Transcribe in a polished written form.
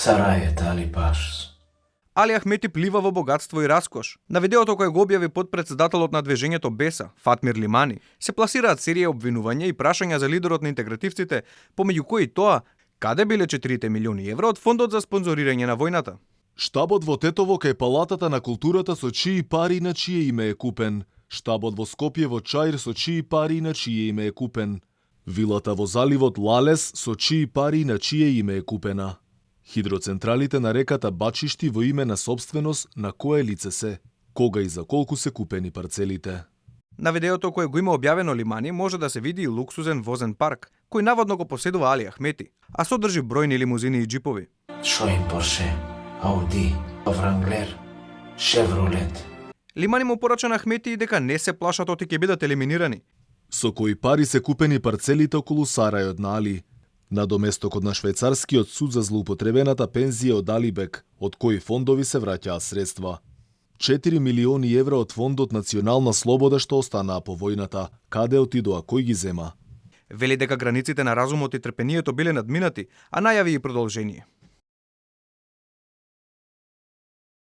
Сарајет Али Паш. Али Ахмети плива во богатство и раскош. На видеото кој го објави подпредседателот на движењето Беса, Фатмир Лимани, се пласираат серија обвинувања и прашања за лидерот на интегративците, помеѓу кои тоа каде биле 4 милиони евра од фондот за спонзорирање на војната. Штабот во Тетово кај Палатата на културата со чии пари на чие име е купен. Штабот во Скопје во Чаир со чии пари на чие име е купен. Вилата во заливот Лалес со чии пари на чие име е купена. Хидроцентралите на реката Бачишти во име на собственост на кое лице се, кога и за колку се купени парцелите. На видеото кое го има објавено Лимани може да се види и луксузен возен парк, кој наводно го поседува Али Ахмети, а содржи бројни лимузини и џипови. Шоин Порше, Ауди, Вранглер, Шевролет. Лимани му порача на Ахмети дека не се плашат оти ќе бидат елиминирани. Со кои пари се купени парцелите околу сарајот на Али, на доместокот на швајцарскиот суд за злоупотребената пензија од Алибек, од кои фондови се враќаат средства. 4 милиони евра од фондот Национална слобода што останаа по војната, каде отидоа, кој ги зема? Вели дека границите на разумот и трпението биле надминати, а најави и продолжение.